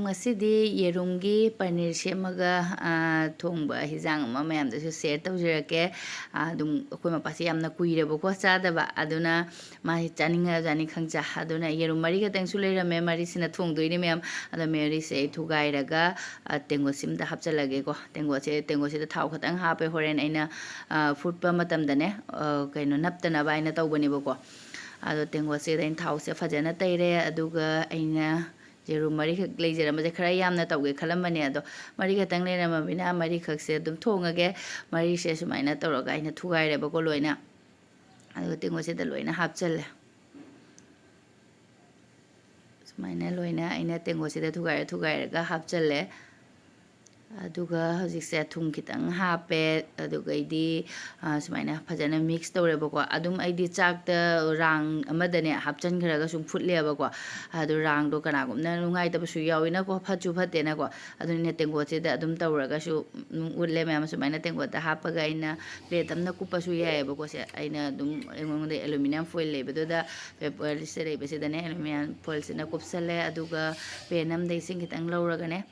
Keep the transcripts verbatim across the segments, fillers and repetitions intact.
ꯉꯁꯤꯗꯤ ꯌꯦꯔꯨꯝꯒꯤ ꯄꯅꯤꯔ ꯁꯦꯝꯃꯒ, ꯑ, ꯊꯣꯡꯕ ꯍꯤꯟꯖꯥꯡ ꯑꯃ ꯃꯌꯥꯝꯗꯁꯨ share ꯇꯧꯖꯔꯛꯀꯦ꯫ ꯑ, ꯑꯗꯨꯝ ꯑꯩꯈꯣꯏ ꯃꯄꯥꯁꯦ ꯌꯥꯝꯅ ꯀꯨꯏꯔꯦꯕꯀꯣ ꯆꯥꯗꯕ, ꯑꯗꯨꯅ ꯃꯥꯁꯤ ꯆꯥꯅꯤꯡꯉꯖꯥꯠꯅꯤ ꯈꯪꯆꯥ꯫ ꯑꯗꯨꯅ ꯌꯦꯔꯨꯝ ꯃꯔꯤ ꯈꯛꯇꯪꯁꯨ ꯂꯩꯔꯝꯃꯦ, ꯃꯔꯤꯁꯤꯅ ꯊꯣꯡꯗꯣꯏꯅꯦ ꯃꯌꯥꯝ꯫ ꯑꯗꯣ ꯃꯔꯤꯁꯦ ꯑꯩ ꯊꯨꯒꯥꯏꯔꯒ, ꯑ, ꯇꯦꯡꯀꯣꯠꯁꯤꯃꯗ ꯍꯥꯞꯆꯤꯜꯂꯒꯦꯀꯣ꯫ ꯇꯦꯡꯀꯣꯠꯁꯦ, ꯇꯦꯡꯀꯣꯠꯁꯤꯗ ꯊꯥꯎ ꯈꯛꯇꯪ ꯍꯥꯞꯄꯦ꯫ ꯍꯣꯔꯦꯟ ꯑꯩꯅ, ꯑ, ꯐꯨꯠꯄ ꯃꯇꯝꯗꯅꯦ, ꯑ, ꯀꯩꯅꯣ, ꯅꯞꯇꯅꯕ ꯍꯥꯏꯅ ꯇꯧꯕꯅꯦꯕꯀꯣ꯫ ꯑꯗꯣ ꯇꯦꯡꯀꯣꯠꯁꯤꯗ ꯑꯩꯅ ꯊꯥꯎꯁꯦ ꯐꯖꯅ ꯇꯩꯔꯦ, ꯑꯗꯨꯒ ꯑꯩꯅ ꯌꯦꯔꯨꯝ ꯃꯔꯤꯈꯛ ꯂꯩꯖꯔꯝꯕꯁꯦ ꯈꯔ ꯌꯥꯝꯅ ꯇꯧꯒꯦ ꯈꯜꯂꯝꯕꯅꯦ, ꯑꯗꯣ ꯃꯔꯤꯈꯛꯇꯪ ꯂꯩꯔꯝꯃꯕꯅꯤꯅ ꯃꯔꯤꯈꯛꯁꯦ ꯑꯗꯨꯝ ꯊꯣꯡꯉꯒꯦ꯫ ꯃꯔꯤꯁꯦ ꯁꯨꯃꯥꯏꯅ ꯇꯧꯔꯒ ꯑꯩꯅ ꯊꯨꯒꯥꯏꯔꯦꯕꯀꯣ ꯂꯣꯏꯅ꯫ ꯑꯗꯨꯒ ꯇꯦꯡꯀꯣꯠꯁꯤꯗ ꯂꯣꯏꯅ ꯍꯥꯞꯆꯜꯂꯦ꯫ ꯁꯨꯃꯥꯏꯅ ꯂꯣꯏꯅ ꯑꯩꯅ ꯇꯦꯡꯀꯣꯠꯁꯤꯗ ꯊꯨꯒꯥꯏꯔ ꯊꯨꯒꯥꯏꯔꯒ ꯍꯥꯞꯆꯜꯂꯦ꯫ ꯑꯗꯨꯒ ꯍꯧꯖꯤꯛꯁꯦ ꯊꯨꯝ ꯈꯤꯇꯪ ꯍꯥꯞꯄꯦ, ꯑꯗꯨꯒꯩꯗꯤ, ꯑ, ꯁꯨꯃꯥꯏꯅ ꯐꯖꯅ mix ꯇꯧꯔꯦꯕꯀꯣ꯫ ꯑꯗꯨꯝ ꯑꯩꯗꯤ ꯆꯥꯛꯇ ꯔꯥꯡ ꯑꯃꯗꯅꯦ ꯍꯥꯞꯆꯟꯈ꯭ꯔꯒ ꯁꯨꯝ ꯐꯨꯠꯂꯦꯕꯀꯣ꯫ ꯑꯗꯣ ꯔꯥꯡꯗꯣ ꯀꯅꯥꯒꯨꯝꯕꯅ ꯅꯨꯡꯉꯥꯏꯇꯕꯁꯨ ꯌꯥꯎꯋꯤꯅꯀꯣ, ꯐꯠꯁꯨ ꯐꯠꯇꯦꯅꯀꯣ꯫ ꯑꯗꯨꯅ ꯇꯦꯡꯀꯣꯠꯁꯤꯗ ꯑꯗꯨꯝ ꯇꯧꯔꯒꯁꯨ, ꯎꯝ, ꯎꯠꯂꯦ ꯃꯌꯥꯝ꯫ ꯁꯨꯃꯥꯏꯅ ꯇꯦꯡꯀꯣꯠꯇ ꯍꯥꯞꯄꯒ ꯑꯩꯅ plate ꯑꯃꯅ ꯀꯨꯞꯄꯁꯨ ꯌꯥꯏꯑꯕꯀꯣ꯫ ꯁꯦ ꯑꯩꯅ ꯑꯗꯨꯝ ꯑꯩꯉꯣꯟꯗ aluminium foil ꯂꯩꯕꯗꯨꯗ, paper ꯁꯦ ꯂꯩꯕꯁꯤꯗꯅꯦ aluminium foil ꯁꯤꯅ ꯀꯨꯞꯁꯜꯂꯦ꯫ ꯑꯗꯨꯒ pan ꯑꯃꯗ ꯏꯁꯤꯡ ꯈꯤꯇꯪ ꯂꯧꯔꯒꯅꯦ,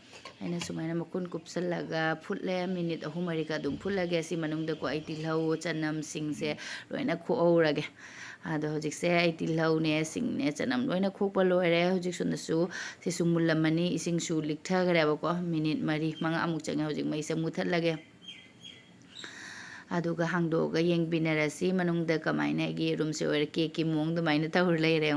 ꯑꯩꯅ ꯁꯨꯃꯥꯏꯅ ꯃꯈꯨꯟ ꯀꯨꯞꯁꯜꯂꯒ ꯐꯨꯠꯂꯦ꯫ Minute ꯑꯍꯨꯝ ꯃꯔꯤꯒ ꯑꯗꯨꯝ ꯐꯨꯠꯂꯒꯦ꯫ ꯁꯤ ꯃꯅꯨꯡꯗꯀꯣ ꯑꯩ ꯇꯤꯜꯍꯧ, ꯆꯅꯝ, ꯁꯤꯡꯁꯦ ꯂꯣꯏꯅ ꯈꯣꯛꯍꯧꯔꯒꯦ꯫ ꯑꯗꯣ ꯍꯧꯖꯤꯛꯁꯦ ꯑꯩ ꯇꯤꯜꯍꯧꯅꯦ, ꯁꯤꯡꯅꯦ, ꯆꯅꯝ ꯂꯣꯏꯅ ꯈꯣꯛꯄ ꯂꯣꯏꯔꯦ꯫ ꯍꯧꯖꯤꯛ ꯁꯣꯝꯗꯁꯨ ꯁꯤꯁꯨ ꯃꯨꯜꯂꯝꯃꯅꯤ, ꯏꯁꯤꯡꯁꯨ ꯂꯤꯛꯊꯈ꯭ꯔꯦꯕꯀꯣ꯫ Minute ꯃꯔꯤ ꯃꯉꯥꯃꯨꯛ ꯆꯪꯉꯦ꯫ ꯍꯧꯖꯤꯛ ꯃꯩꯁꯦ ꯃꯨꯊꯠꯂꯒꯦ꯫ ꯑꯗꯨꯒ ꯍꯥꯡꯗꯣꯛꯑꯒ ꯌꯦꯡꯕꯤꯅꯔꯁꯤ ꯃꯅꯨꯡꯗ ꯀꯃꯥꯏꯅ ꯑꯩꯒꯤ ꯌꯦꯔꯨꯝꯁꯦ ꯑꯣꯏꯔꯦ꯫ Cake ꯀꯤ ꯃꯑꯣꯡ ꯑꯗꯨꯃꯥꯏꯅ ꯇꯧꯔ ꯂꯩꯔꯦ꯫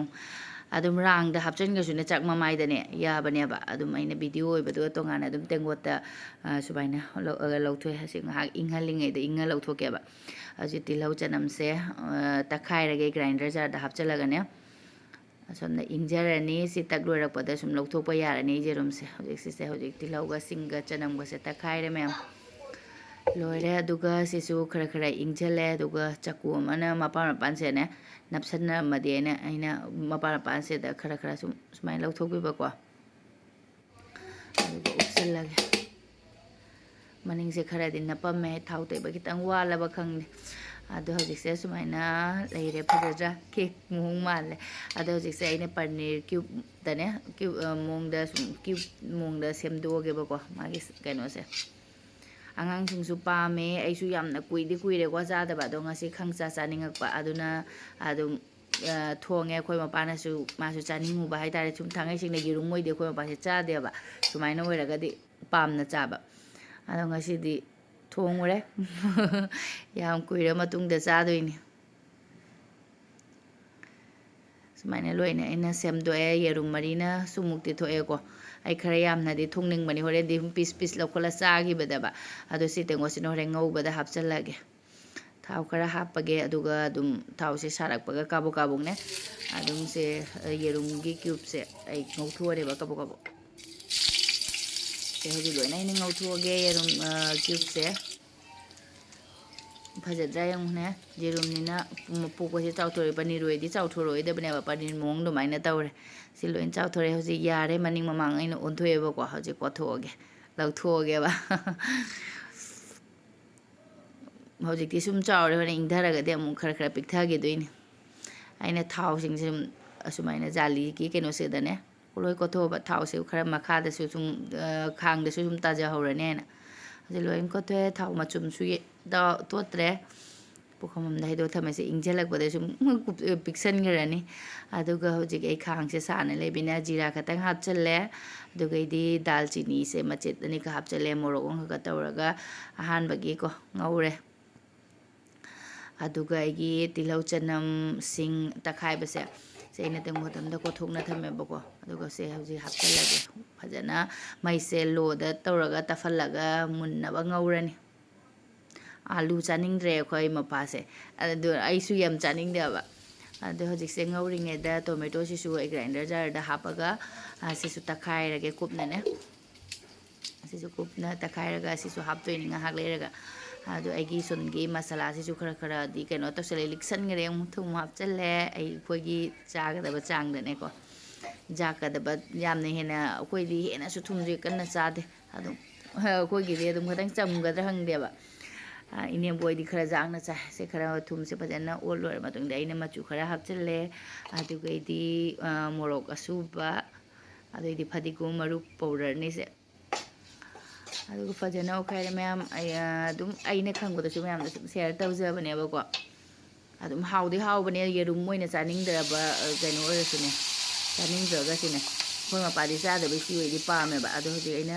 ꯑꯗꯨꯝ ꯔꯥꯡꯗ ꯍꯥꯞꯆꯤꯟꯈ꯭ꯔꯁꯨꯅꯦ ꯆꯥꯛ ꯃꯃꯥꯏꯗꯅꯦ ꯌꯥꯕꯅꯦꯕ꯫ ꯑꯗꯨꯝ ꯑꯩꯅ video ꯑꯣꯏꯕꯗꯨꯒ ꯇꯣꯉꯥꯟꯅ ꯑꯗꯨꯝ ꯇꯦꯡꯀꯣꯠꯇ, ꯑ, ꯁꯨꯃꯥꯏꯅ ꯂꯧ-, ꯑ, ꯂꯧꯊꯣꯛꯑꯦ꯫ ꯍꯧꯖꯤꯛ ꯉꯥꯏꯍꯥꯛ ꯏꯪꯍꯜꯂꯤꯉꯩꯗ ꯏꯪꯉ ꯂꯧꯊꯣꯛꯀꯦꯕ꯫ ꯍꯧꯖꯤꯛ ꯇꯤꯜꯍꯧ ꯆꯅꯝꯁꯦ, ꯑ, ꯇꯛꯈꯥꯏꯔꯒꯦ grinder jar ꯗ ꯍꯥꯞꯆꯤꯜꯂꯒꯅꯦ꯫ ꯑꯁꯣꯝꯗ ꯏꯪꯖꯔꯅꯤ꯫ ꯁꯤ ꯇꯛ ꯂꯣꯏꯔꯛꯄꯗ ꯁꯨꯝ ꯂꯧꯊꯣꯛꯄ ꯌꯥꯔꯅꯤ ꯌꯦꯔꯨꯝꯁꯦ꯫ ꯍꯧꯖꯤꯛ ꯁꯤꯁꯦ, ꯍꯧꯖꯤꯛ ꯇꯤꯜꯍꯧꯒ ꯁꯤꯡꯒ ꯆꯅꯝꯒꯁꯦ ꯇꯛꯈꯥꯏꯔꯦ ꯃꯌꯥꯝ꯫ ꯂꯣꯏꯔꯦ꯫ ꯑꯗꯨꯒ ꯁꯤꯁꯨ ꯈꯔ ꯈꯔ ꯏꯪꯁꯜꯂꯦ꯫ ꯑꯗꯨꯒ ꯆꯥꯀꯨ ꯑꯃꯅ ꯃꯄꯥꯟ ꯃꯄꯥꯟꯁꯦꯅꯦ ꯅꯞꯁꯟꯅꯔꯝꯃꯗꯤ ꯑꯩꯅ, ꯑꯩꯅ ꯃꯄꯥꯟ ꯃꯄꯥꯟꯁꯤꯗ ꯈꯔ ꯈꯔ ꯁꯨꯝ ꯁꯨꯃꯥꯏꯅ ꯂꯧꯊꯣꯛꯄꯤꯕꯀꯣ꯫ ꯑꯗꯨꯒ ꯎꯞꯁꯜꯂꯒꯦ꯫ ꯃꯅꯤꯡꯁꯦ ꯈꯔꯗꯤ ꯅꯞꯄꯝꯃꯦ, ꯊꯥꯎ ꯇꯩꯕ ꯈꯤꯇꯪ ꯋꯥꯠꯂꯕ ꯈꯪꯗꯦ꯫ ꯑꯗꯣ ꯍꯧꯖꯤꯛꯁꯦ ꯁꯨꯃꯥꯏꯅ ꯂꯩꯔꯦ, ꯐꯖꯗ꯭ꯔꯥ? ꯀꯦꯛ ꯃꯑꯣꯡ ꯃꯥꯜꯂꯦ꯫ ꯑꯗꯣ ꯍꯧꯖꯤꯛꯁꯦ ꯑꯩꯅ ꯄꯅꯤꯔ ꯀ꯭ꯌꯨꯕꯇꯅꯦ, ꯀ꯭ꯌꯨꯕ, ꯑ, ꯃꯑꯣꯡꯗ ꯁꯨꯝ ꯀ꯭ꯌꯨꯕ ꯃꯑꯣꯡꯗ ꯁꯦꯝꯗꯣꯛꯑꯒꯦꯕꯀꯣ, ꯃꯥꯒꯤ ꯀꯩꯅꯣꯁꯦ꯫ ꯑꯉꯥꯡꯁꯤꯡꯁꯨ ꯄꯥꯝꯃꯦ, ꯑꯩꯁꯨ ꯌꯥꯝꯅ ꯀꯨꯏꯗꯤ ꯀꯨꯏꯔꯦꯀꯣ ꯆꯥꯗꯕ, ꯑꯗꯣ ꯉꯁꯤ ꯈꯪꯆꯥ ꯆꯥꯅꯤꯡꯉꯛꯄ, ꯑꯗꯨꯅ ꯑꯗꯨꯝ, ꯑ, ꯊꯣꯡꯉꯦ꯫ ꯑꯩꯈꯣꯏ ꯃꯄꯥꯅꯁꯨ, ꯃꯥꯁꯨ ꯆꯥꯅꯤꯡꯉꯨꯕ ꯍꯥꯏꯇꯥꯔꯦ꯫ ꯁꯨꯝ ꯊꯥꯡꯉꯩ ꯁꯦꯡꯅ ꯌꯦꯔꯨꯝ ꯑꯣꯏꯗꯤ ꯑꯩꯈꯣꯏ ꯃꯄꯥꯁꯦ ꯆꯥꯗꯦꯕ, ꯁꯨꯃꯥꯏꯅ ꯑꯣꯏꯔꯒꯗꯤ ꯄꯥꯝꯅ ꯆꯥꯕ꯫ ꯑꯗꯣ ꯉꯁꯤꯗꯤ ꯊꯣꯡꯉꯨꯔꯦ꯫ ꯌꯥꯝ ꯀꯨꯏꯔ ꯃꯇꯨꯡꯗ ꯆꯥꯗꯣꯏꯅꯤ꯫ ꯁꯨꯃꯥꯏꯅ ꯂꯣꯏꯅ ꯑꯩꯅ ꯁꯦꯝꯗꯣꯛꯑꯦ꯫ ꯌꯦꯔꯨꯝ ꯃꯔꯤꯅ ꯁꯨꯃꯨꯛꯇꯤ ꯊꯣꯛꯑꯦꯀꯣ꯫ ꯑꯩ ꯈꯔ ꯌꯥꯝꯅꯗꯤ ꯊꯣꯡꯅꯤꯡꯕꯅꯤ, ꯍꯣꯔꯦꯟꯗꯤ ꯁꯨꯝ ꯄꯤꯁ ꯄꯤꯁ ꯂꯧꯈꯠꯂ ꯆꯥꯈꯤꯕꯗꯕ꯫ ꯑꯗꯣ ꯁꯤ ꯇꯦꯡꯀꯣꯠꯁꯤꯅ ꯍꯣꯔꯦꯟ ꯉꯧꯕꯗ ꯍꯥꯞꯆꯤꯜꯂꯒꯦ꯫ ꯊꯥꯎ ꯈꯔ ꯍꯥꯞꯄꯒꯦ, ꯑꯗꯨꯒ ꯑꯗꯨꯝ ꯊꯥꯎꯁꯦ ꯁꯥꯔꯛꯄꯒ ꯀꯥꯕꯣꯛ ꯀꯥꯕꯣꯛꯅꯦ ꯑꯗꯨꯝ ꯁꯦ, ꯑ, ꯌꯦꯔꯨꯝꯒꯤ ꯀ꯭ꯌꯨꯕꯁꯦ ꯑꯩ ꯉꯧꯊꯣꯛꯑꯅꯦꯕ ꯀꯥꯕꯣꯛ ꯀꯥꯕꯣꯛ꯫ ꯁꯦ ꯍꯧꯖꯤꯛ ꯂꯣꯏꯅ ꯑꯩꯅ ꯉꯧꯊꯣꯛꯑꯒꯦ ꯌꯦꯔꯨꯝ, ꯑ, ꯀ꯭ꯌꯨꯕꯁꯦ꯫ ꯐꯖꯗ꯭ꯔꯥ ꯌꯦꯡꯉꯨꯅꯦ, ꯌꯦꯔꯨꯝꯅꯤꯅ ꯃꯄꯣꯛꯄꯁꯦ ꯆꯥꯎꯊꯣꯔꯛꯑꯦ꯫ ꯄꯅꯤꯔ ꯑꯣꯏꯗꯤ ꯆꯥꯎꯊꯣꯔꯛꯑꯣꯏꯗꯕꯅꯦꯕ, ꯄꯅꯤꯔ ꯃꯑꯣꯡ ꯑꯗꯨꯃꯥꯏꯅ ꯇꯧꯔꯦ꯫ ꯁꯤ ꯂꯣꯏꯅ ꯆꯥꯎꯊꯣꯔꯛꯑꯦ꯫ ꯍꯧꯖꯤꯛ ꯌꯥꯔꯦ, ꯃꯅꯤꯡ ꯃꯃꯥꯡ ꯑꯩꯅ ꯑꯣꯟꯊꯣꯛꯑꯦꯕꯀꯣ꯫ ꯍꯧꯖꯤꯛ ꯀꯣꯠꯊꯣꯛꯑꯒꯦ, ꯂꯧꯊꯣꯛꯑꯒꯦꯕ꯫ ꯍꯧꯖꯤꯛꯇꯤ ꯁꯨꯝ ꯆꯥꯎꯔꯦ, ꯍꯣꯔꯦꯟ ꯏꯪꯊꯔꯒꯗꯤ ꯑꯃꯨꯛ ꯈꯔ ꯈꯔ ꯄꯤꯛꯊꯈꯤꯗꯣꯏꯅꯤ꯫ ꯑꯩꯅ ꯊꯥꯎꯁꯤꯡꯁꯦ ꯁꯨꯝ ꯑꯁꯨꯃꯥꯏꯅ ꯖꯥꯂꯤꯒꯤ ꯀꯩꯅꯣꯁꯤꯗꯅꯦ ꯂꯣꯏ ꯀꯣꯠꯊꯣꯛꯑꯕ꯫ ꯊꯥꯎꯁꯦ ꯈꯔ ꯃꯈꯥꯗꯁꯨ ꯁꯨꯝ, ꯑ, ꯈꯥꯡꯗꯁꯨ ꯁꯨꯝ ꯇꯥꯖꯍꯧꯔꯅꯤ ꯍꯥꯏꯅ꯫ ꯍꯧꯖꯤꯛ ꯂꯣꯏ ꯀꯣꯠꯊꯣꯛꯑꯦ꯫ ꯊꯥꯎ ꯃꯆꯨꯝꯁꯨ ꯌꯦ-, ꯇ-, ꯇꯣꯠꯇ꯭ꯔꯦ꯫ ꯄꯨꯈꯝ ꯑꯝꯗ ꯍꯩꯗꯣꯛꯑ ꯊꯝꯃꯁꯦ꯫ ꯏꯪꯁꯤꯜꯂꯛꯄꯗ ꯁꯨꯝ ꯄꯤꯛꯁꯟꯈ꯭ꯔꯅꯤ꯫ ꯑꯗꯨꯒ ꯍꯧꯖꯤꯛ ꯑꯩ ꯈꯥꯡꯁꯦ ꯁꯥꯅ ꯂꯩꯕꯅꯤꯅ ꯖꯤꯔꯥ ꯈꯛꯇꯪ ꯍꯥꯞꯆꯜꯂꯦ꯫ ꯑꯗꯨꯒꯩꯗꯤ ꯗꯥꯜꯆꯤꯅꯤꯁꯦ ꯃꯆꯦꯠ ꯑꯅꯤꯈꯛ ꯍꯥꯞꯆꯜꯂꯦ꯫ ꯃꯣꯔꯣꯛ ꯑꯃꯈꯛꯀ ꯇꯧꯔꯒ ꯑꯍꯥꯟꯕꯒꯤꯀꯣ ꯉꯧꯔꯦ꯫ ꯑꯗꯨꯒ ꯑꯩꯒꯤ ꯇꯤꯜꯍꯧ, ꯆꯅꯝ, ꯁꯤꯡ ꯇꯛꯈꯥꯏꯕꯁꯦ, ꯁꯦ ꯑꯩꯅ ꯇꯦꯡꯀꯣꯠ ꯑꯝꯗ ꯀꯣꯠꯊꯣꯛꯅ ꯊꯝꯃꯦꯕꯀꯣ꯫ ꯑꯗꯨꯒ ꯁꯦ ꯍꯧꯖꯤꯛ ꯍꯥꯞꯆꯜꯂꯒꯦ꯫ ꯐꯖꯅ ꯃꯩꯁꯦ ꯂꯣꯗ ꯇꯧꯔꯒ ꯇꯞꯍꯜꯂꯒ ꯃꯨꯟꯅꯕ ꯉꯧꯔꯅꯤ꯫ ꯑꯥꯂꯨ ꯆꯥꯅꯤꯡꯗ꯭ꯔꯦ ꯑꯩꯈꯣꯏ ꯃꯄꯥꯁꯦ꯫ ꯑꯗꯨ ꯑꯩꯁꯨ ꯌꯥꯝ ꯆꯥꯅꯤꯡꯗꯦꯕ꯫ ꯑꯗꯣ ꯍꯧꯖꯤꯛꯁꯦ ꯉꯧꯔꯤꯉꯩꯗ ꯇꯣꯃꯦꯇꯣꯁꯤꯁꯨ ꯑꯩ ꯒ꯭ꯔꯥꯏꯟꯗꯔ ꯖꯥꯔꯗ ꯍꯥꯞꯄꯒ, ꯑ, ꯁꯤꯁꯨ ꯇꯛꯈꯥꯏꯔꯒꯦ ꯀꯨꯞꯅꯅꯦ꯫ ꯑꯁꯤꯁꯨ ꯀꯨꯞꯅ ꯇꯛꯈꯥꯏꯔꯒ ꯑꯁꯤꯁꯨ ꯍꯥꯞꯇꯣꯏꯅꯤ ꯉꯥꯏꯍꯥꯛ ꯂꯩꯔꯒ꯫ ꯑꯗꯣ ꯑꯩꯒꯤ ꯁꯣꯝꯒꯤ ꯃꯁꯥꯂꯥꯁꯤꯁꯨ ꯈꯔ ꯈꯔꯗꯤ ꯀꯩꯅꯣ ꯇꯧꯁꯜꯂꯦ, ꯂꯤꯛꯁꯟꯈ꯭ꯔꯦ꯫ ꯑꯃꯨꯛ ꯊꯨꯝ ꯍꯥꯞꯆꯜꯂꯦ, ꯑꯩꯈꯣꯏꯒꯤ ꯆꯥꯒꯗꯕ ꯆꯥꯡꯗꯅꯦꯀꯣ꯫ ꯌꯥꯛꯀꯗꯕ ꯌꯥꯝꯅ ꯍꯦꯟꯅ, ꯑꯩꯈꯣꯏꯗꯤ ꯍꯦꯟꯅꯁꯨ ꯊꯨꯝꯁꯦ ꯀꯟꯅ ꯆꯥꯗꯦ꯫ ꯑꯗꯨꯝ ꯑꯩꯈꯣꯏꯒꯤꯗꯤ ꯑꯗꯨꯝ ꯈꯤꯇꯪ ꯆꯝꯒꯗ꯭ꯔꯥ ꯈꯪꯗꯦꯕ꯫ ꯏꯅꯦꯝꯕꯣꯏꯗꯤ ꯈꯔ ꯌꯥꯡꯅ ꯆꯥꯏ꯫ ꯁꯦ ꯈꯔ ꯊꯨꯝꯁꯦ ꯐꯖꯅ ꯑꯣꯠ ꯂꯣꯏꯔ ꯃꯇꯨꯡꯗ ꯑꯩꯅ ꯃꯆꯨ ꯈꯔ ꯍꯥꯞꯆꯤꯜꯂꯦ꯫ ꯑꯗꯨꯒꯩꯗꯤ ꯃꯣꯔꯣꯛ ꯑꯁꯨꯕ, ꯑꯗꯩꯗꯤ ꯐꯗꯤꯒꯣꯝ ꯃꯔꯨ ꯄꯥꯎꯗꯔꯅꯤꯁꯦ꯫ ꯑꯗꯨꯒ ꯐꯖꯅ ꯑꯣꯠꯈꯥꯏꯔꯦ ꯃꯌꯥꯝ꯫ ꯑꯗꯨꯝ ꯑꯩꯅ ꯈꯪꯕꯗꯁꯨ ꯃꯌꯥꯝꯗ ꯁꯨꯝ ꯁꯤꯌꯔ ꯇꯧꯖꯕꯅꯦꯕꯀꯣ꯫ ꯑꯗꯨꯝ ꯍꯥꯎꯗꯤ ꯍꯥꯎꯕꯅꯦ꯫ ꯌꯦꯔꯨꯝ ꯑꯣꯏꯅ ꯆꯥꯅꯤꯡꯗ꯭ꯔꯕ ꯀꯩꯅꯣ ꯑꯣꯏꯔꯁꯨꯅꯦ, ꯆꯥꯅꯤꯡꯗ꯭ꯔꯒꯁꯨꯅꯦ, ꯑꯩꯈꯣꯏ ꯃꯄꯥꯗꯤ ꯆꯥꯗꯕꯩ ꯁꯤ ꯑꯣꯏꯗꯤ ꯄꯥꯝꯃꯦꯕ꯫ ꯑꯗꯣ ꯍꯧꯖꯤꯛ ꯑꯩꯅ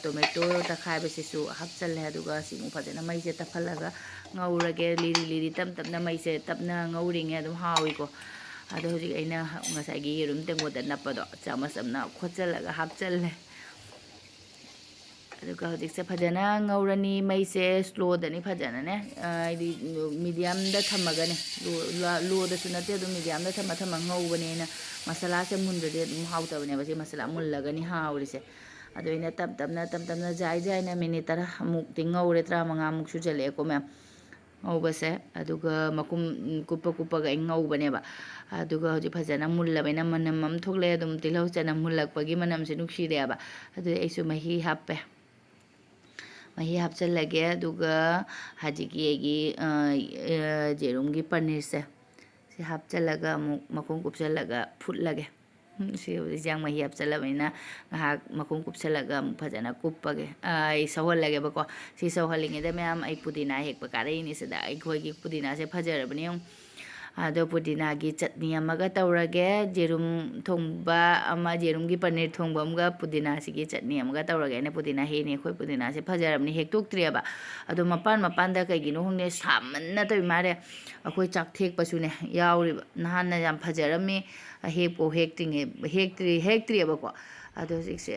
ꯇꯣꯃꯦꯇꯣ ꯇꯛꯈꯥꯏꯕꯁꯤꯁꯨ ꯍꯥꯞꯆꯜꯂꯦ꯫ ꯑꯗꯨꯒ ꯁꯤ ꯑꯃꯨꯛ ꯐꯖꯅ ꯃꯩꯁꯦ ꯇꯞꯍꯜꯂꯒ ꯉꯧꯔꯒꯦ꯫ ꯂꯤꯔꯤ ꯂꯤꯔꯤ ꯇꯞ ꯇꯞꯅ ꯃꯩꯁꯦ ꯇꯞꯅ ꯉꯧꯔꯤꯉꯩ ꯑꯗꯨꯝ ꯍꯥꯎꯏꯀꯣ꯫ ꯑꯗꯣ ꯍꯧꯖꯤꯛ ꯑꯩꯅ ꯉꯁꯥꯏꯒꯤ ꯌꯦꯔꯨꯝ ꯇꯦꯡꯀꯣꯠꯇ ꯅꯞꯄꯗꯣ ꯆꯥꯃꯁ ꯑꯃꯅ ꯈꯣꯠꯆꯜꯂꯒ ꯍꯥꯞꯆꯜꯂꯦ꯫ ꯑꯗꯨꯒ ꯍꯧꯖꯤꯛꯁꯦ ꯐꯖꯅ ꯉꯧꯔꯅꯤ꯫ ꯃꯩꯁꯦ ꯁ꯭ꯂꯣꯗꯅꯤ ꯐꯖꯅꯅꯦ, ꯍꯥꯏꯗꯤ ꯃꯤꯗꯤꯌꯝꯗ ꯊꯝꯃꯒꯅꯦ, ꯂꯣꯗꯁꯨ ꯅꯠꯇꯦ, ꯑꯗꯨꯝ ꯃꯤꯗꯤꯌꯝꯗ ꯊꯝꯃ ꯊꯝꯃ ꯉꯧꯕꯅꯦꯅ꯫ ꯃꯁꯥꯂꯥꯁꯦ ꯃꯨꯟꯗ꯭ꯔꯗꯤ ꯑꯗꯨꯝ ꯍꯥꯎꯇꯕꯅꯦꯕ꯫ ꯁꯤ ꯃꯁꯥꯂꯥ ꯃꯨꯜꯂꯒꯅꯤ ꯍꯥꯎꯔꯤꯁꯦ꯫ ꯑꯗꯣ ꯑꯩꯅ ꯇꯞ ꯇꯞꯅ ꯇꯞ ꯇꯞꯅ ꯖꯥꯏ ꯖꯥꯏꯅ ꯃꯤꯅꯤꯠ ꯇꯔꯥꯃꯨꯛꯇꯤ ꯉꯧꯔꯦ, ꯇꯔꯥꯃꯉꯥꯃꯨꯛ ꯁꯨꯖꯜꯂꯛꯑꯦꯀꯣ ꯃꯌꯥꯝ ꯉꯧꯕꯁꯦ꯫ ꯑꯗꯨꯒ ꯃꯈꯨꯝ ꯀꯨꯞꯄ ꯀꯨꯞꯄꯒ ꯑꯩ ꯉꯧꯕꯅꯦꯕ꯫ ꯑꯗꯨꯒ ꯍꯧꯖꯤꯛ ꯐꯖꯅ ꯃꯨꯜꯂꯕꯅꯤꯅ ꯃꯅꯝ ꯑꯃ ꯊꯣꯛꯂꯛꯑꯦ꯫ ꯑꯗꯨꯝ ꯇꯤꯜꯍꯧ ꯆꯅꯝ ꯃꯨꯜꯂꯛꯄꯒꯤ ꯃꯅꯝꯁꯦ ꯅꯨꯡꯁꯤꯔꯛꯑꯦꯕ꯫ ꯑꯗꯨꯗꯤ ꯑꯩꯁꯨ ꯃꯍꯤ ꯍꯥꯞꯄꯦ꯫ ꯃꯍꯤ ꯍꯥꯞꯆꯜꯂꯒꯦ꯫ ꯑꯗꯨꯒ ꯍꯧꯖꯤꯛꯀꯤ ꯑꯩꯒꯤ ꯌꯦꯔꯨꯝꯒꯤ ꯄꯅꯤꯔꯁꯦ ꯁꯤ ꯍꯥꯞꯆꯜꯂꯒ ꯑꯃꯨꯛ ꯃꯈꯨꯝ ꯀꯨꯞꯁꯜꯂꯒ ꯐꯨꯠꯂꯒꯦ꯫ ꯁꯤ ꯍꯧꯖꯤꯛ ꯃꯍꯤ ꯍꯥꯞꯆꯜꯂꯕꯅꯤꯅ ꯉꯥꯏꯍꯥꯛ ꯃꯈꯨꯝ ꯀꯨꯞꯁꯜꯂꯒ ꯑꯃꯨꯛ ꯐꯖꯅ ꯀꯨꯞꯄꯒꯦ, ꯑꯩ ꯁꯧꯍꯜꯂꯒꯦꯕꯀꯣ꯫ ꯁꯤ ꯁꯧꯍꯜꯂꯤꯉꯩꯗ ꯃꯌꯥꯝ ꯑꯩ ꯄꯨꯗꯤꯅꯥ ꯍꯦꯛꯄ ꯀꯥꯔꯛꯏꯅꯤ ꯁꯤꯗ꯫ ꯑꯩꯈꯣꯏꯒꯤ ꯄꯨꯗꯤꯅꯥꯁꯦ ꯐꯖꯔꯕꯅꯦ ꯌꯦꯡꯉꯨ꯫ ꯑꯗꯣ ꯄꯨꯗꯤꯅꯥꯒꯤ ꯆꯠꯅꯤ ꯑꯃꯒ ꯇꯧꯔꯒꯦ꯫ ꯌꯦꯔꯨꯝ ꯊꯣꯡꯕ ꯑꯃ, ꯌꯦꯔꯨꯝꯒꯤ ꯄꯅꯤꯔ ꯊꯣꯡꯕ ꯑꯃꯒ ꯄꯨꯗꯤꯅꯥꯁꯤꯒꯤ ꯆꯠꯅꯤ ꯑꯃꯒ ꯇꯧꯔꯒꯦ꯫ ꯑꯩꯅ ꯄꯨꯗꯤꯅꯥ ꯍꯦꯛꯏꯅꯦ꯫ ꯑꯩꯈꯣꯏ ꯄꯨꯗꯤꯅꯥꯁꯦ ꯐꯖꯔꯕꯅꯤ, ꯍꯦꯛꯇꯣꯛꯇ꯭ꯔꯤꯑꯕ꯫ ꯑꯗꯣ ꯃꯄꯥꯟ ꯃꯄꯥꯟꯗ ꯀꯩꯒꯤꯅꯣ ꯈꯪꯗꯦ, ꯁꯥꯃꯟꯅ ꯇꯧꯏ ꯃꯥꯜꯂꯦ꯫ ꯑꯩꯈꯣꯏ ꯆꯥꯛ ꯊꯦꯛꯄꯁꯨꯅꯦ ꯌꯥꯎꯔꯤꯕ꯫ ꯅꯍꯥꯟꯅ ꯌꯥꯝ ꯐꯖꯔꯝꯃꯤ, ꯍꯦꯛꯄꯨ ꯍꯦꯛꯇ꯭ꯔꯤꯉꯩ, ꯍꯦꯛꯇ꯭ꯔꯤ-, ꯍꯦꯛꯇ꯭ꯔꯤꯑꯕꯀꯣ꯫ ꯑꯗꯣ ꯍꯧꯖꯤꯛꯁꯦ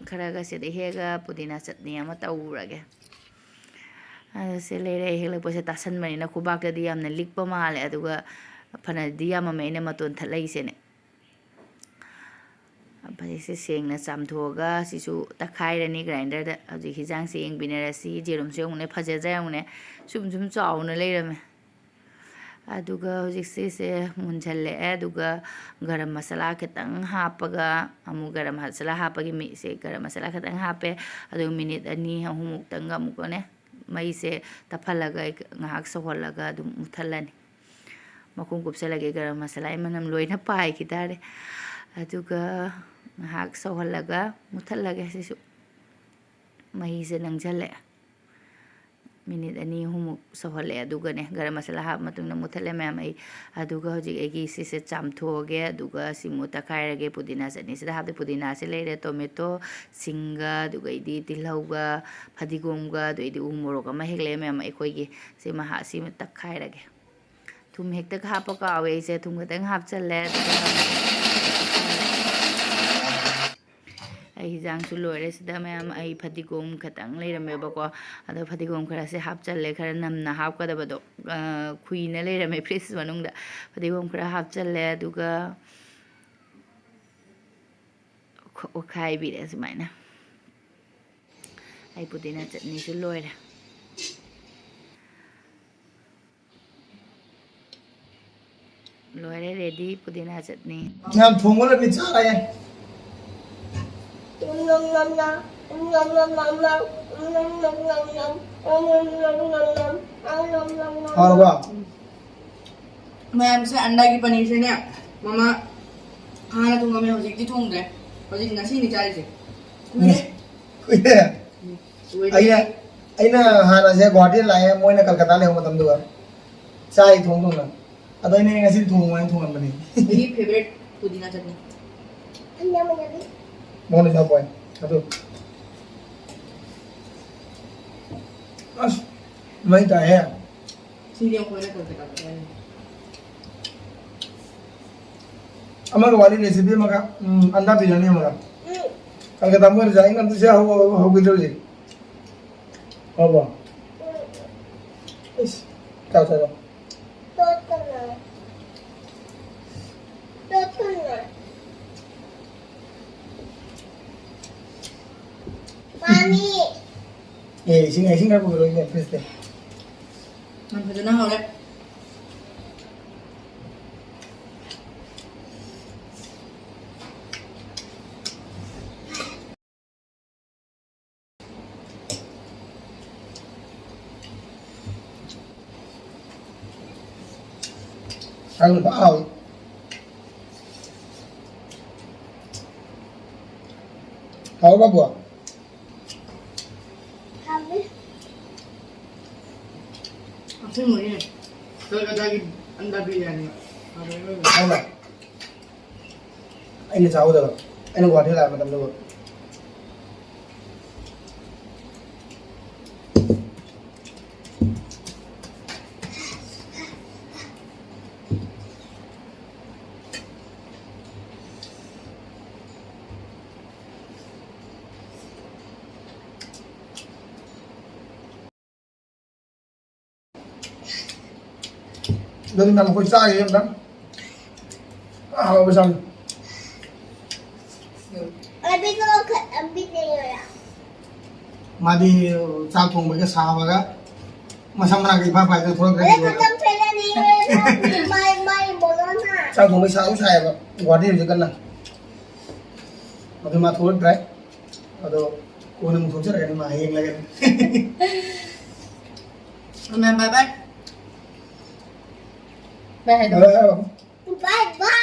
ꯈꯔꯒ ꯁꯤꯗ ꯍꯦꯛꯑꯒ ꯄꯨꯗꯤꯅꯥ ꯆꯠꯅꯤ ꯑꯃ ꯇꯧꯔꯒꯦ꯫ ꯑꯗꯣ ꯁꯦ ꯂꯩꯔꯦ꯫ ꯍꯦꯛꯂꯛꯄꯁꯦ ꯇꯥꯁꯟꯕꯅꯤꯅ ꯈꯨꯕꯥꯛꯇꯗꯤ ꯌꯥꯝꯅ ꯂꯤꯛꯄ ꯃꯥꯜꯂꯦ, ꯑꯗꯨꯒ ꯐꯅꯗꯤ ꯌꯥꯝꯃꯝꯃꯦ ꯑꯩꯅ ꯃꯇꯣꯟ ꯊꯠꯂꯛꯏꯁꯦꯅꯦ꯫ ꯐꯅꯦꯛꯁꯦ ꯁꯦꯡꯅ ꯆꯥꯝꯊꯣꯛꯑꯒ ꯁꯤꯁꯨ ꯇꯛꯈꯥꯏꯔꯅꯤ ꯒ꯭ꯔꯥꯏꯟꯗꯔꯗ꯫ ꯍꯧꯖꯤꯛ ꯍꯤꯟꯖꯥꯡꯁꯦ ꯌꯦꯡꯕꯤꯅꯔꯁꯤ꯫ ꯌꯦꯔꯨꯝꯁꯦ ꯌꯦꯡꯉꯨꯅꯦ, ꯐꯖꯗ꯭ꯔꯥ ꯌꯦꯡꯉꯨꯅꯦ, ꯁꯨꯝ ꯁꯨꯝ ꯆꯥꯎꯅ ꯂꯩꯔꯝꯃꯦ꯫ ꯑꯗꯨꯒ ꯍꯧꯖꯤꯛ ꯁꯤꯁꯦ ꯃꯨꯟꯁꯜꯂꯛꯑꯦ꯫ ꯑꯗꯨꯒ ꯒꯔꯝ ꯃꯁꯥꯂꯥ ꯈꯤꯇꯪ ꯍꯥꯞꯄꯒ, ꯑꯃꯨꯛ ꯒꯔꯝ ꯃꯁꯥꯂꯥ ꯍꯥꯞꯄꯒꯤ ꯃꯤꯁꯦ, ꯒꯔꯝ ꯃꯁꯥꯂꯥ ꯈꯤꯇꯪ ꯍꯥꯞꯄꯦ꯫ ꯑꯗꯨꯒ ꯃꯤꯅꯤꯠ ꯑꯅꯤ ꯑꯍꯨꯝꯃꯨꯛꯇꯪꯒ ꯑꯃꯨꯛꯀꯅꯦ ꯃꯩꯁꯦ ꯇꯞꯍꯜꯂꯒ ꯑꯩ ꯉꯥꯏꯍꯥꯛ ꯁꯧꯍꯜꯂꯒ ꯑꯗꯨꯝ ꯃꯨꯠꯊꯠꯂꯅꯤ꯫ ꯃꯈꯨꯝ ꯀꯨꯞꯁꯜꯂꯒꯦ꯫ ꯒꯔꯝ ꯃꯁꯥꯂꯥꯒꯤ ꯃꯅꯝ ꯂꯣꯏꯅ ꯄꯥꯏꯈꯤ ꯇꯥꯔꯦ꯫ ꯑꯗꯨꯒ ꯉꯥꯏꯍꯥꯛ ꯁꯧꯍꯜꯂꯒ ꯃꯨꯠꯊꯠꯂꯒꯦ꯫ ꯁꯤꯁꯨ ꯃꯍꯤꯁꯦ ꯅꯪꯁꯜꯂꯛꯑꯦ꯫ ꯃꯤꯅꯤꯠ ꯑꯅꯤ ꯑꯍꯨꯝꯃꯨꯛ ꯁꯧꯍꯜꯂꯛꯑꯦ꯫ ꯑꯗꯨꯒꯅꯦ, ꯒꯔꯝ ꯃꯁꯥꯂꯥ ꯍꯥꯞꯄ ꯃꯇꯨꯡꯗ ꯃꯨꯠꯊꯠꯂꯦ ꯃꯌꯥꯝ꯫ ꯑꯩ ꯑꯗꯨꯒ ꯍꯧꯖꯤꯛ ꯑꯩꯒꯤ ꯁꯤꯁꯦ ꯆꯥꯝꯊꯣꯛꯑꯒꯦ꯫ ꯑꯗꯨꯒ ꯁꯤꯃꯨꯛ ꯇꯛꯈꯥꯏꯔꯒꯦ꯫ ꯄꯨꯗꯤꯅꯥ ꯆꯠꯅꯤꯁꯤꯗ ꯍꯥꯞꯇꯦ꯫ ꯄꯨꯗꯤꯅꯥꯁꯦ ꯂꯩꯔꯦ, ꯇꯣꯃꯦꯇꯣ, ꯁꯤꯡꯒ, ꯑꯗꯨꯒ ꯑꯩꯗꯤ ꯇꯤꯜꯍꯧꯒ, ꯐꯗꯤꯒꯣꯝꯒ, ꯑꯗꯨꯗꯩꯗꯤ ꯎ ꯃꯣꯔꯣꯛ ꯑꯃ ꯍꯦꯛꯂꯛꯑꯦ ꯃꯌꯥꯝ꯫ ꯑꯩꯈꯣꯏꯒꯤ ꯁꯤꯃ ꯍꯥ-, ꯁꯤꯃ ꯇꯛꯈꯥꯏꯔꯒꯦ꯫ ꯊꯨꯝ ꯍꯦꯛꯇ ꯍꯥꯞꯄ ꯀꯥꯎꯋꯦ ꯑꯩꯁꯦ꯫ ꯊꯨꯝ ꯈꯛꯇꯪ ꯍꯥꯞꯆꯜꯂꯦ꯫ ꯑꯗꯨꯒ ꯑꯩ ꯍꯤꯟꯖꯥꯡꯁꯨ ꯂꯣꯏꯔꯦ꯫ ꯁꯤꯗ ꯃꯌꯥꯝ ꯑꯩ ꯐꯗꯤꯒꯣꯝ ꯈꯛꯇꯪ ꯂꯩꯔꯝꯃꯦꯕꯀꯣ꯫ ꯑꯗꯣ ꯐꯗꯤꯒꯣꯝ ꯈꯔꯁꯦ ꯍꯥꯞꯆꯜꯂꯦ꯫ ꯈꯔ ꯅꯝꯅ ꯍꯥꯞꯀꯗꯕꯗꯣ, ꯑ, ꯈꯨꯏꯅ ꯂꯩꯔꯝꯃꯦ ꯐ꯭ꯔꯤꯖ ꯃꯅꯨꯡꯗ꯫ ꯐꯗꯤꯒꯣꯝ ꯈꯔ ꯍꯥꯞꯆꯜꯂꯦ꯫ ꯑꯗꯨꯒ ꯑꯣꯠꯈꯥꯏꯕꯤꯔꯦ ꯁꯨꯃꯥꯏꯅ꯫ ꯑꯩ ꯄꯨꯗꯤꯅꯥ ꯆꯠꯅꯤꯁꯨ ꯂꯣꯏꯔꯦ꯫ ꯂꯣꯏꯔꯦ, ready ꯄꯨꯗꯤꯅꯥ ꯆꯠꯅꯤ꯫ ꯌꯥꯝ ꯊꯣꯡꯕ ꯂꯣꯏꯔꯗꯤ ꯆꯥꯔꯦ꯫ ꯍꯥꯎꯔꯕ? ꯃꯌꯥꯝꯁꯦ ꯑꯟꯗꯥꯒꯤ ꯄꯅꯤꯔꯁꯦꯅꯦ, ꯃꯃꯥ ꯍꯥꯟꯅ ꯊꯣꯡꯉꯝꯃꯦ, ꯍꯧꯖꯤꯛꯇꯤ ꯊꯣꯡꯗ꯭ꯔꯦ꯫ ꯍꯧꯖꯤꯛ ꯉꯁꯤꯅꯤ ꯆꯥꯔꯤꯁꯦ꯫ ꯀꯨꯏꯔꯦ꯫ ꯀꯨꯏꯔꯦ꯫ ꯎꯝ, ꯀꯨꯏꯔꯦ꯫ ꯑꯩꯅ, ꯑꯩꯅ ꯍꯥꯟꯅꯁꯦ ꯒꯨꯍꯥꯇꯤ ꯂꯥꯛꯑꯦ, ꯃꯣꯏꯅ ꯀꯜꯀꯇꯥ ꯂꯩꯍꯧꯕ ꯃꯇꯝꯗꯨꯒ ꯆꯥꯏ ꯊꯣꯡ ꯊꯣꯡꯅ꯫ ꯑꯗꯣ ꯑꯩꯅ ꯉꯁꯤ ꯊꯣꯡꯉꯣ ꯍꯥꯏꯅ ꯊꯣꯡꯍꯟꯕꯅꯤ꯫ ꯑꯩꯒꯤ favorite ꯄꯨꯗꯤꯅꯥ ꯆꯠꯅꯤ꯫ ꯃꯉꯣꯟꯗ ꯆꯥꯄꯣꯏ꯫ ꯑꯗꯨ꯫ ꯑꯁ, ꯃꯩ ꯇꯥꯏꯍꯦ꯫ ꯁꯤꯗꯤ ꯑꯩꯈꯣꯏꯅ ꯀꯜꯀꯇꯥꯗ ꯆꯥꯔꯤꯅꯤ꯫ ꯑꯃꯒ ꯋꯥꯠꯂꯤ recipe ꯑꯃꯒ, ꯎꯝ, ꯑꯟꯗꯥ ꯕꯤꯔꯌꯥꯅꯤ ꯑꯃꯒ꯫ ꯎꯝ꯫ ꯀꯜꯀꯇꯥ ꯃꯣꯏꯅ ꯆꯥꯏ, ꯑꯩꯅ ꯑꯝꯇ ꯁꯤ ꯍꯧ-, ꯍꯧ-, ꯍꯧꯈꯤꯗ꯭ꯔꯦ ꯍꯧꯖꯤꯛ꯫ ꯍꯥꯎꯕ꯭ꯔꯣ? ꯎꯝ꯫ ꯏꯁ, ꯆꯥꯎ, ꯆꯥꯎ, ꯆꯥꯎ꯫ ꯇꯣꯠꯀꯅꯨ꯫ ꯇꯣꯠꯀꯅꯨ꯫ ꯃꯥꯃꯤ꯫ ꯑꯦ, ꯏꯁꯤꯡ, ꯏꯁꯤꯡ ꯈꯔ ꯄꯨꯔꯛꯑꯣ, ꯏꯁꯤꯡ ꯐ꯭ꯔꯤꯖꯇ꯫ ꯌꯥꯝ ꯐꯖꯅ ꯍꯧꯔꯦ꯫ ꯊꯥꯡꯅ ꯐꯖꯅ ꯍꯥꯎꯏ꯫ ꯍꯥꯎꯕ꯭ꯔꯥ, ꯕꯣ? ꯍꯥꯎꯏ꯫ ꯑꯁꯦꯡꯕꯒꯤꯅꯦ꯫ ꯀꯜꯀꯇꯥꯒꯤ ꯑꯟꯗꯥ ꯕꯤꯔꯌꯥꯅꯤ꯫ ꯍꯥꯎꯕ꯭ꯔꯥ? ꯑꯩꯅ ꯆꯥꯍꯧꯗꯕ꯫ ꯑꯩꯅ ꯒꯨꯍꯥꯇꯤ ꯂꯥꯛꯄ ꯃꯇꯝꯗ꯫ ꯑꯗꯨꯗꯤ ꯃꯌꯥꯝ ꯑꯩꯈꯣꯏ ꯆꯥꯈꯤꯒꯦ ꯑꯝꯇꯪ꯫ ꯑꯍꯥꯎꯕ ꯆꯥꯡ꯫ ꯑꯕꯤꯗꯣ ꯈ-, ꯑꯕꯤꯗ ꯌꯣꯔꯥ꯫ ꯃꯥꯗꯤ ꯆꯥꯛ ꯊꯣꯡꯕꯒ ꯁꯥꯕꯒ ꯃꯁꯝ ꯃꯅꯥꯛꯇ ꯏꯐꯥ ꯐꯥꯏꯗꯅ ꯊꯣꯛꯂꯛꯇ꯭ꯔꯦ꯫ ꯑꯗꯩ ꯈꯨꯠꯇꯝ ꯐꯦꯂꯅꯤ꯫ ꯃꯥꯏ, ꯃꯥꯏ ꯕꯣꯂꯣꯅ꯫ ꯆꯥꯛ ꯊꯣꯡꯕꯩ ꯁꯥꯁꯨ ꯁꯥꯏꯌꯦꯕ꯫ ꯒꯨꯍꯥꯇꯤ ꯍꯧꯖꯤꯛ ꯀꯟꯅ꯫ ꯑꯗꯨ ꯃꯥ ꯊꯣꯛꯂꯛꯇ꯭ꯔꯦ꯫ ꯑꯗꯣ ꯀꯣꯟꯅ ꯑꯃꯨꯛ ꯊꯣꯛꯆꯔꯛꯀꯅꯤ ꯃꯥ ꯌꯦꯡꯂꯒꯦ꯫ ꯕꯥꯏ ꯕꯥꯏ꯫ ꯕꯥꯏ ꯍꯥꯏꯗꯣ꯫ ꯕꯥꯏ ꯕꯥꯏ꯫ ꯕꯥꯏ ꯕꯥꯏ꯫